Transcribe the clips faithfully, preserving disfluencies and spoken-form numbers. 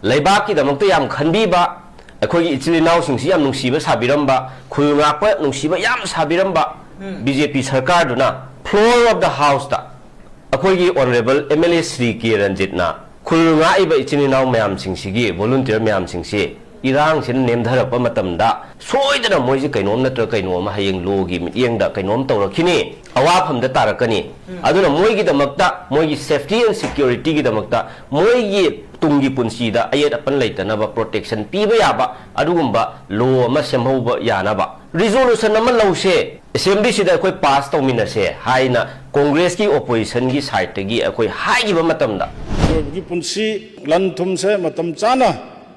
ꯂꯩꯕꯥꯛꯀꯤꯗꯃꯛꯇ ꯌꯥꯝ ꯈꯟꯕꯤꯕ, ꯑꯩꯈꯣꯏꯒꯤ ꯏꯆꯤꯜ ꯏꯅꯥꯎꯁꯤꯡꯁꯤ ꯌꯥꯝ ꯅꯨꯡꯁꯤꯕ ꯁꯥꯕꯤꯔꯝꯕ, ꯈꯨꯜ ꯉꯥꯛꯄ ꯅꯨꯡꯁꯤꯕ ꯌꯥꯝ ꯁꯥꯕꯤꯔꯝꯕ ꯎꯝ꯫ ꯕꯤ ꯖꯦ ꯄꯤ ꯁꯔꯀꯥꯔꯗꯨꯅ floor of the houseꯇ ꯑꯩꯈꯣꯏꯒꯤ honourable M L A Shri ꯀꯦ ꯔꯟꯖꯤꯠꯅ ꯈꯨꯜ ꯉꯥꯛꯏꯕ ꯏꯆꯤꯜ ꯏꯅꯥꯎ ꯃꯌꯥꯝꯁꯤꯡꯁꯤꯒꯤ, volunteer ꯃꯌꯥꯝꯁꯤꯡꯁꯤ ꯏꯔꯥꯡꯁꯤꯅ ꯅꯦꯝꯊꯔꯛꯄ ꯃꯇꯝꯗ ꯁꯣꯏꯗꯅ ꯃꯣꯏꯁꯤ ꯀꯩꯅꯣꯝ ꯅꯠꯇ꯭ꯔꯒ ꯀꯩꯅꯣꯝ ꯑꯃ ꯍꯌꯦꯡ ꯂꯣꯒꯤ ꯃꯤꯠꯌꯦꯡꯗ ꯀꯩꯅꯣꯝ ꯇꯧꯔꯛꯈꯤꯅꯤ, ꯑꯋꯥꯐꯝꯗ ꯇꯥꯔꯛꯀꯅꯤ꯫ ꯎꯝ꯫ ꯑꯗꯨꯅ ꯃꯣꯏꯒꯤꯗꯃꯛꯇ, ꯃꯣꯏꯒꯤ safety and securityꯒꯤꯗꯃꯛꯇ, ꯃꯣꯏꯒꯤ ꯇꯨꯡꯒꯤ ꯄꯨꯟꯁꯤꯗ ꯑꯌꯦꯠ ꯑꯄꯟ ꯂꯩꯇꯅꯕ protection ꯄꯤꯕ ꯌꯥꯕ ꯑꯗꯨꯒꯨꯝꯕ law ꯑꯃ ꯁꯦꯝꯍꯧꯕ ꯌꯥꯅꯕ resolution ꯑꯃ ꯂꯧꯁꯦ, assemblyꯁꯤꯗ ꯑꯩꯈꯣꯏ pass ꯇꯧꯃꯤꯟꯅꯁꯦ ꯍꯥꯏꯅ Congressꯀꯤ oppositionꯒꯤ sideꯇꯒꯤ ꯑꯩꯈꯣꯏ ꯍꯥꯏꯈꯤꯕ ꯃꯇꯝꯗ, ꯃꯤꯑꯣꯏꯕꯒꯤ ꯄꯨꯟꯁꯤ, ꯂꯟ ꯊꯨꯝꯁꯦ ꯃꯇꯝ ꯆꯥꯅ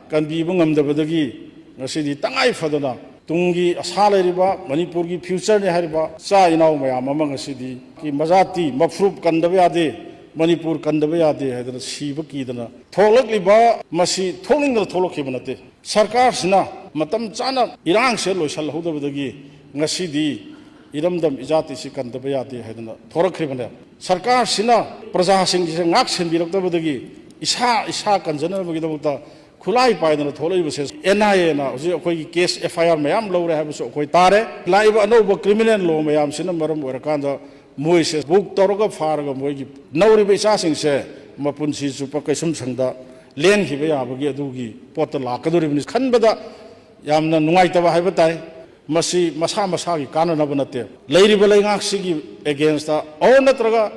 ꯀꯟꯕꯤꯕ ꯉꯝꯗꯕꯗꯒꯤ ꯉꯁꯤꯗꯤ ꯇꯉꯥꯏ ꯐꯗꯅ ꯇꯨꯡꯒꯤ ꯑꯁꯥ ꯂꯩꯔꯤꯕ, ꯃꯅꯤꯄꯨꯔꯒꯤ futureꯅꯤ ꯍꯥꯏꯔꯤꯕ ꯏꯆꯥ ꯏꯅꯥꯎ ꯃꯌꯥꯝ ꯑꯃ ꯉꯁꯤꯗꯤ ꯃꯖꯥꯇꯤ, ꯃꯐꯨꯔꯨꯞ ꯀꯟꯗꯕ ꯌꯥꯗꯦ, ꯃꯅꯤꯄꯨꯔ ꯀꯟꯗꯕ ꯌꯥꯗꯦ ꯍꯥꯏꯗꯅ ꯁꯤꯕ ꯀꯤꯗꯅ ꯊꯣꯛꯂꯛꯂꯤꯕ, ꯃꯁꯤ ꯊꯣꯛꯅꯤꯡꯗꯅ ꯊꯣꯛꯂꯛꯈꯤꯕ ꯅꯠꯇꯦ꯫ ꯁꯔꯀꯥꯔꯁꯤꯅ ꯃꯇꯝ ꯆꯥꯅ ꯏꯔꯥꯡꯁꯦ ꯂꯣꯏꯁꯤꯜꯍꯧꯗꯕꯗꯒꯤ ꯉꯁꯤꯗꯤ ꯏꯔꯝꯗꯝ ꯏꯖꯥꯇꯤꯁꯤ ꯀꯟꯗꯕ ꯌꯥꯗꯦ ꯍꯥꯏꯗꯅ ꯊꯣꯔꯛꯈ꯭ꯔꯤꯕꯅꯦ꯫ ꯁꯔꯀꯥꯔꯁꯤꯅ ꯄ꯭ꯔꯖꯥꯁꯤꯡꯁꯦ ꯉꯥꯛ ꯁꯦꯟꯕꯤꯔꯛꯇꯕꯗꯒꯤ ꯏꯁꯥ ꯏꯁꯥ ꯀꯟꯖꯅꯕꯒꯤꯗꯃꯛꯇ ꯈꯨꯠꯂꯥꯏ ꯄꯥꯏꯗꯅ ꯊꯣꯛꯂꯛꯏꯕꯁꯦ ꯑꯦꯟ ꯑꯥꯏ ꯑꯦꯅ ꯍꯧꯖꯤꯛ ꯑꯩꯈꯣꯏꯒꯤ case F I R ꯃꯌꯥꯝ ꯂꯧꯔꯦ ꯍꯥꯏꯕꯁꯨ ꯑꯩꯈꯣꯏ ꯇꯥꯔꯦ꯫ ꯂꯥꯛꯏꯕ ꯑꯅꯧꯕ criminal law ꯃꯌꯥꯝꯁꯤꯅ ꯃꯔꯝ ꯑꯣꯏꯔꯀꯥꯟꯗ ꯃꯣꯏꯁꯦ book ꯇꯧꯔꯒ ꯐꯥꯔꯒ ꯃꯣꯏꯒꯤ ꯅꯧꯔꯤꯕ ꯏꯆꯥꯁꯤꯡꯁꯦ ꯃꯄꯨꯟꯁꯤ ꯆꯨꯞꯄ ꯀꯩꯁꯨꯝꯁꯪꯗ ꯂꯦꯟꯈꯤꯕ ꯌꯥꯕꯒꯤ ꯑꯗꯨꯒꯤ ꯄꯣꯠꯇ ꯂꯥꯛꯀꯗꯧꯔꯤꯕꯅꯤ ꯈꯟꯕꯗ ꯌꯥꯝꯅ ꯅꯨꯡꯉꯥꯏꯇꯕ ꯍꯥꯏꯕ ꯇꯥꯏ꯫ ꯃꯁꯤ ꯃꯁꯥ ꯃꯁꯥꯒꯤ ꯀꯥꯟꯅꯅꯕ ꯅꯠꯇꯦ꯫ ꯂꯩꯔꯤꯕ ꯂꯩꯉꯥꯛꯁꯤꯒꯤ againstꯇ ꯑꯣꯔ ꯅꯠꯇ꯭ꯔꯒ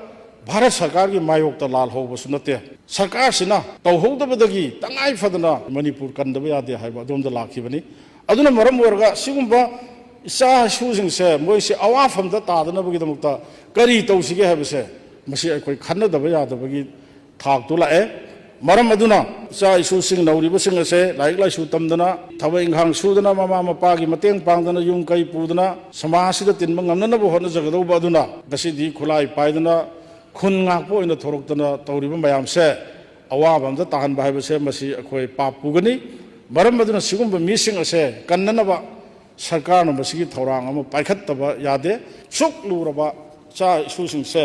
ꯚꯥꯔꯠ ꯁꯔꯀꯥꯔꯒꯤ ꯃꯥꯌꯣꯛꯇ ꯂꯥꯜꯍꯧꯕꯁꯨ ꯅꯠꯇꯦ꯫ ꯁꯔꯀꯥꯔꯁꯤꯅ ꯇꯧꯍꯧꯗꯕꯗꯒꯤ ꯇꯉꯥꯏ ꯐꯗꯅ ꯃꯅꯤꯄꯨꯔ ꯀꯟꯗꯕ ꯌꯥꯗꯦ ꯍꯥꯏꯕ ꯑꯗꯣꯝꯗ ꯂꯥꯛꯈꯤꯕꯅꯤ꯫ ꯑꯗꯨꯅ ꯃꯔꯝ ꯑꯣꯏꯔꯒ ꯁꯤꯒꯨꯝꯕ ꯏꯆꯥ ꯏꯁꯨꯁꯤꯡꯁꯦ ꯃꯣꯏꯁꯦ ꯑꯋꯥꯐꯝꯗ ꯇꯥꯗꯅꯕꯒꯤꯗꯃꯛꯇ ꯀꯔꯤ ꯇꯧꯁꯤꯒꯦ ꯍꯥꯏꯕꯁꯦ ꯃꯁꯤ ꯑꯩꯈꯣꯏ ꯈꯟꯅꯗꯕ ꯌꯥꯗꯕꯒꯤ ꯊꯥꯛꯇꯨ ꯂꯥꯛꯑꯦ꯫ ꯃꯔꯝ ꯑꯗꯨꯅ ꯏꯆꯥ ꯏꯁꯨꯁꯤꯡ ꯅꯧꯔꯤꯕꯁꯤꯡ ꯑꯁꯦ ꯂꯥꯏꯔꯤꯛ ꯂꯥꯏꯁꯨ ꯇꯝꯗꯅ, ꯊꯕꯛ ꯏꯪꯈꯥꯡ ꯁꯨꯗꯅ, ꯃꯃꯥ ꯃꯄꯥꯒꯤ ꯃꯇꯦꯡ ꯄꯥꯡꯗꯅ, ꯌꯨꯝ ꯀꯩ ꯄꯨꯗꯅ, ꯁꯃꯥꯖꯁꯤꯗ ꯇꯤꯟꯕ ꯉꯝꯅꯅꯕ ꯍꯣꯠꯅꯖꯒꯗꯧꯕ ꯑꯗꯨꯅ ꯉꯁꯤꯗꯤ ꯈꯨꯠꯂꯥꯏ ꯄꯥꯏꯗꯅ ꯈꯨꯟ ꯉꯥꯛꯄ ꯑꯣꯏꯅ ꯊꯣꯔꯛꯇꯅ ꯇꯧꯔꯤꯕ ꯃꯌꯥꯝꯁꯦ ꯑꯋꯥꯕ ꯑꯃꯗ ꯇꯥꯍꯟꯕ ꯍꯥꯏꯕꯁꯦ ꯃꯁꯤ ꯑꯩꯈꯣꯏ ꯄꯥꯞ ꯄꯨꯒꯅꯤ꯫ ꯃꯔꯝ ꯑꯗꯨꯅ ꯁꯤꯒꯨꯝꯕ ꯃꯤꯁꯤꯡ ꯑꯁꯦ ꯀꯟꯅꯅꯕ ꯁꯔꯀꯥꯔꯅ ꯃꯁꯤꯒꯤ ꯊꯧꯔꯥꯡ ꯑꯃ ꯄꯥꯏꯈꯠꯇꯕ ꯌꯥꯗꯦ꯫ ꯁꯨꯛ ꯂꯨꯔꯕ ꯏꯆꯥ ꯏꯁꯨꯁꯤꯡꯁꯦ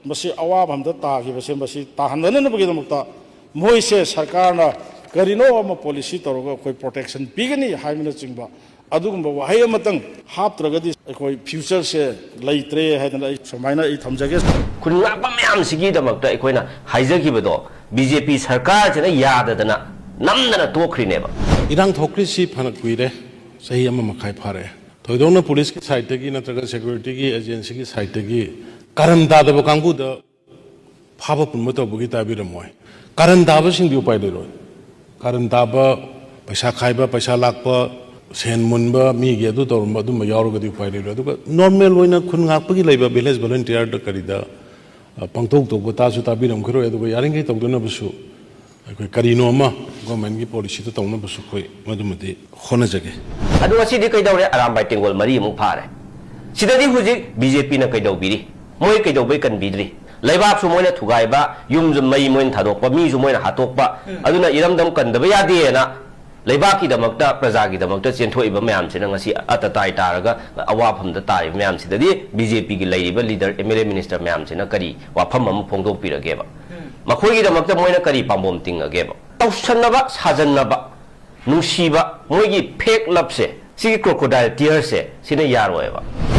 ꯃꯁꯤ ꯑꯋꯥꯕ ꯑꯃꯗ ꯇꯥꯈꯤꯕꯁꯦ ꯃꯁꯤ ꯇꯥꯍꯟꯗꯅꯕꯒꯤꯗꯃꯛꯇ ꯃꯣꯏꯁꯦ ꯁꯔꯀꯥꯔꯅ ꯀꯔꯤꯅꯣ ꯑꯃ ꯄꯣꯂꯤꯁꯤ ꯇꯧꯔꯒ ꯑꯩꯈꯣꯏ ꯄ꯭ꯔꯣꯇꯦꯛꯁꯟ ꯄꯤꯒꯅꯤ ꯍꯥꯏꯕꯅꯆꯤꯡꯕ ꯑꯗꯨꯒꯨꯝꯕ ꯋꯥꯍꯩ ꯑꯃꯇꯪ ꯍꯥꯞꯇ꯭ꯔꯒꯗꯤ ꯑꯩꯈꯣꯏ ꯐ꯭ꯌꯨꯆꯔꯁꯦ ꯂꯩꯇ꯭ꯔꯦ ꯍꯥꯏꯗꯅ ꯑꯩ ꯁꯨꯃꯥꯏꯅ ꯑꯩ ꯊꯝꯖꯒꯦ꯫ ꯈꯨꯟ ꯉꯥꯛꯄ ꯃꯌꯥꯝꯁꯤꯒꯤꯗꯃꯛꯇ ꯑꯩꯈꯣꯏꯅ ꯍꯥꯏꯖꯈꯤꯕꯗꯣ ꯕꯤ ꯖꯦ ꯄꯤ ꯁꯔꯀꯥꯔꯁꯤꯅ ꯌꯥꯗꯗꯅ ꯅꯝꯗꯅ ꯇꯣꯛꯈ꯭ꯔꯤꯅꯦꯕ꯫ ꯏꯔꯥꯡ ꯊꯣꯛꯈ꯭ꯔꯤꯁꯤ ꯐꯅ ꯀꯨꯏꯔꯦ, ꯆꯍꯤ ꯑꯃ ꯃꯈꯥꯏ ꯐꯥꯔꯛꯑꯦ꯫ ꯊꯣꯏꯗꯣꯛꯅ ꯄꯨꯂꯤꯁꯀꯤ ꯁꯥꯏꯠꯇꯒꯤ ꯅꯠꯇ꯭ꯔꯒ ꯁꯦꯀ꯭ꯌꯨꯔꯤꯇꯤꯒꯤ ꯑꯦꯖꯦꯟꯁꯤꯒꯤ ꯁꯥꯏꯠꯇꯒꯤ ꯀꯔꯟ ꯇꯥꯗꯕ ꯀꯥꯡꯕꯨꯗ ꯐꯥꯕ ꯄꯨꯟꯕ ꯇꯧꯕꯒꯤ ꯇꯥꯕꯤꯔꯝꯃꯣꯏ꯫ ꯀꯔꯟ ꯇꯥꯕꯁꯤꯡꯗꯤ ꯎꯄꯥꯏ ꯂꯩꯔꯣꯏ꯫ ꯀꯔꯟ ꯇꯥꯕ, ꯄꯩꯁꯥ ꯈꯥꯏꯕ, ꯄꯩꯁꯥ ꯂꯥꯛꯄ, ꯁꯦꯟ ꯃꯨꯟꯕ, ꯃꯤꯒꯤ ꯑꯗꯨ ꯇꯧꯔꯝꯕ ꯑꯗꯨꯝꯕ ꯌꯥꯎꯔꯒꯗꯤ ꯎꯄꯥꯏ ꯂꯩꯔꯣꯏ꯫ ꯑꯗꯨꯒ ꯅꯣꯔꯃꯦꯜ ꯑꯣꯏꯅ ꯈꯨꯟ ꯉꯥꯛꯄꯒꯤ ꯂꯩꯕ ꯚꯤꯂꯦꯖ ꯚꯣꯂꯨꯟꯇꯤꯌꯔꯗ ꯀꯔꯤꯗ, ꯑ, ꯄꯥꯡꯊꯣꯛ ꯇꯧꯕ ꯇꯥꯁꯨ ꯇꯥꯕꯤꯔꯝꯈꯤꯔꯣꯏ꯫ ꯑꯗꯨꯒ ꯌꯥꯔꯤꯈꯩ ꯇꯧꯗꯅꯕꯁꯨ ꯑꯩꯈꯣꯏ ꯀꯔꯤꯅꯣ ꯑꯃ ꯒꯣꯔꯃꯦꯟꯒꯤ ꯄꯣꯂꯤꯁꯤꯗ ꯇꯧꯅꯕꯁꯨ ꯑꯩꯈꯣꯏ ꯃꯗꯨꯃꯗꯤ ꯍꯣꯠꯅꯖꯒꯦ꯫ ꯑꯗꯣ ꯉꯁꯤꯗꯤ ꯀꯩꯗꯧꯔꯦ? ꯑꯔꯥꯝꯕꯥꯏ ꯇꯦꯡꯒꯣꯜ ꯃꯔꯤ ꯑꯃꯨꯛ ꯐꯥꯔꯦ꯫ ꯁꯤꯗꯗꯤ ꯍꯧꯖꯤꯛ ꯕꯤ ꯖꯦ ꯄꯤꯅ ꯀꯩꯗꯧꯕꯤꯔꯤ? ꯃꯣꯏ ꯀꯩꯗꯧꯕꯩ ꯀꯟꯕꯤꯗ꯭ꯔꯤ? ꯂꯩꯕꯥꯛꯁꯨ ꯃꯣꯏꯅ ꯊꯨꯒꯥꯏꯕ, ꯌꯨꯝꯁꯨ ꯃꯩ ꯃꯣꯏꯅ ꯊꯥꯗꯣꯛꯄ, ꯃꯤꯁꯨ ꯃꯣꯏꯅ ꯍꯥꯠꯇꯣꯛꯄ, ꯑꯗꯨꯅ ꯏꯔꯝꯗꯝ ꯀꯟꯗꯕ ꯌꯥꯗꯦꯅ ꯂꯩꯕꯥꯛꯀꯤꯗꯃꯛꯇ, ꯄ꯭ꯔꯖꯥꯒꯤꯗꯃꯛꯇ ꯆꯦꯟꯊꯣꯛꯏꯕ ꯃꯌꯥꯝꯁꯤꯅ ꯉꯁꯤ ꯑꯇ ꯇꯥꯏ ꯇꯥꯔꯒ ꯑꯋꯥꯐꯝꯗ ꯇꯥꯔꯤꯕ ꯃꯌꯥꯝꯁꯤꯗꯗꯤ ꯕꯤ ꯖꯦ ꯄꯤꯒꯤ ꯂꯩꯔꯤꯕ leader, M L A, minister ꯃꯌꯥꯝꯁꯤꯅ ꯀꯔꯤ ꯋꯥꯐꯝ ꯑꯃ ꯐꯣꯡꯗꯣꯛꯄꯤꯔꯒꯦꯕ? ꯃꯈꯣꯏꯒꯤꯗꯃꯛꯇ ꯃꯣꯏꯅ ꯀꯔꯤ ꯄꯥꯝꯕꯣꯝ ꯇꯤꯡꯉꯒꯦꯕ? ꯇꯧꯁꯟꯅꯕ, ꯁꯥꯖꯟꯅꯕ, ꯅꯨꯡꯁꯤꯕ, ꯃꯣꯏꯒꯤ ꯐꯦꯛ ꯂꯞꯁꯦ, ꯁꯤꯒꯤ ꯀ꯭ꯔꯣꯀꯣꯗꯥꯏꯜ ꯇꯤꯌꯔꯁꯦ, ꯁꯤꯅ ꯌꯥꯔꯣꯏꯕ꯫